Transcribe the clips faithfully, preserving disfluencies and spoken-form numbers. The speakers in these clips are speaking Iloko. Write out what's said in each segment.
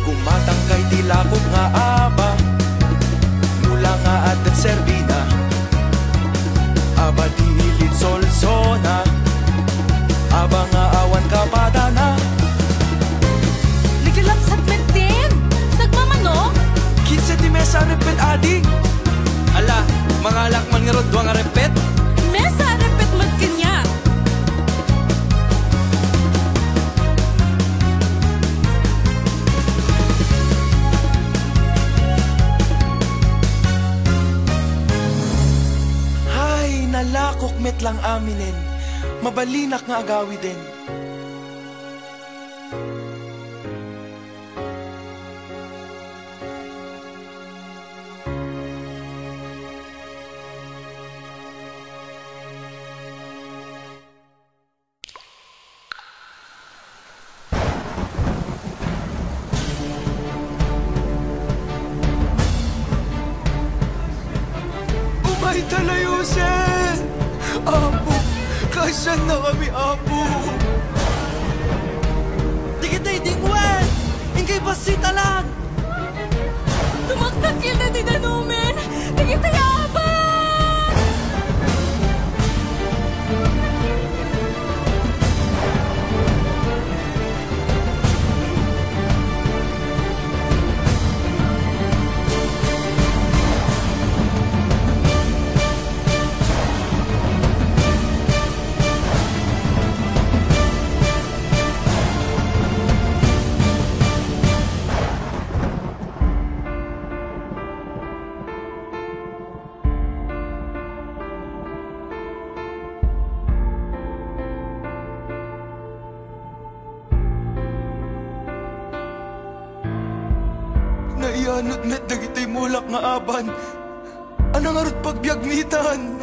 Gumatangka iti lakok nga aba, mula nga adda serbina, aba ti ilid solsona, aba nga awan kapadana. Naglapsat met din! Sagmamano? Kinse ti mesa a reppet, ading? Ala, mangalak man ngarud dua nga reppet? Mesa a reppet met kaniak! Hay, nalakok met lang aminen. Mabalinak nga agawiden. Umayta layosen! Apo, kaasiannakami, Apo! Dagitoy dingwen! Inkay bassit a lan! Tumaktakkelda ti danumen dagiti abak! Naianod met dagiti mulak nga aban. Ania ngarud pagbiagmi itan?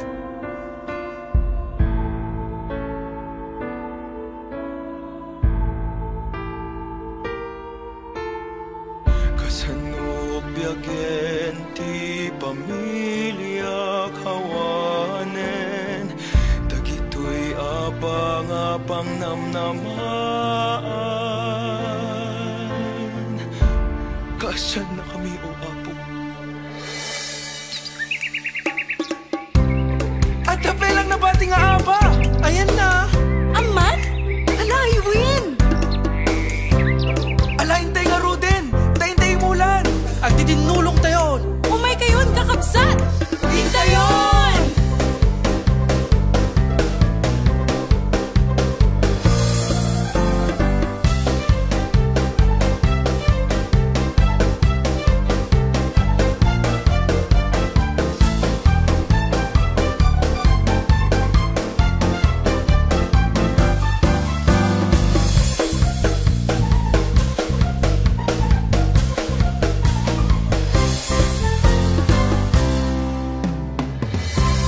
Kasano biagen ti pamiliak awanen dagitoy abang a pangnamnamaan? Kaasiannakami, O Apo. Adda pay lang nabati nga aba! Ayanna! Amman? Ala, Irwin! Ala, intay ngaruden! Ta intay imulan! Agtidinnulongtayon! Umaykayon, kakabsat! Intayon!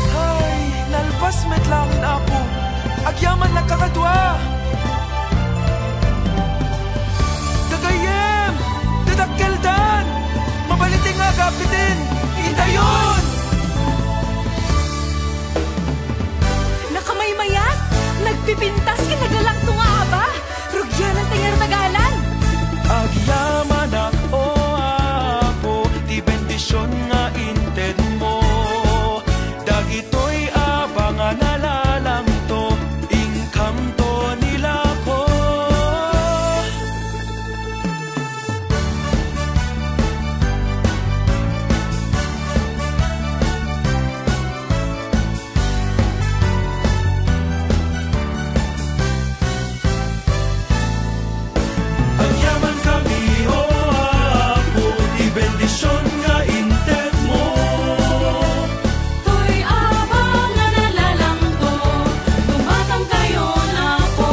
Hay, nalpas met laeng, Apo. Agyamannak kakadua. Gagayyem, dadakkeldan. Mabalin ti nga agapiten. Intayon! Nakamaymayat, nagpipintas ken naglalangto nga aba. Rugianan ti ngarud a dalan. Agyamanak, O Apo, ti bendision nga intedmo. Dagitoy abang a nalalangto, inkamto ni Lako. Agyamankami, O Apo, ti bendision nga intedmo. Toy abang a nalalangto, dumatangkayon, Apo.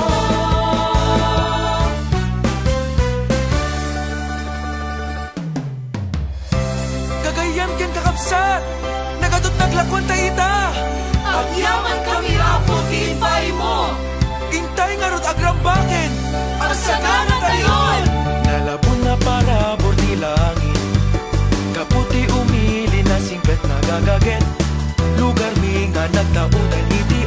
Gagayyem ken kakabsat, nagadut naglakuanta ita. Agyamankami, Apo, ti impaaymo. Intay ngarud agrambaken. Agsaganatayon! Nalabon a parabur ti langit, gapu ti umili, nasingpet, nagagaget. Lugarmi nga nagtaudan iti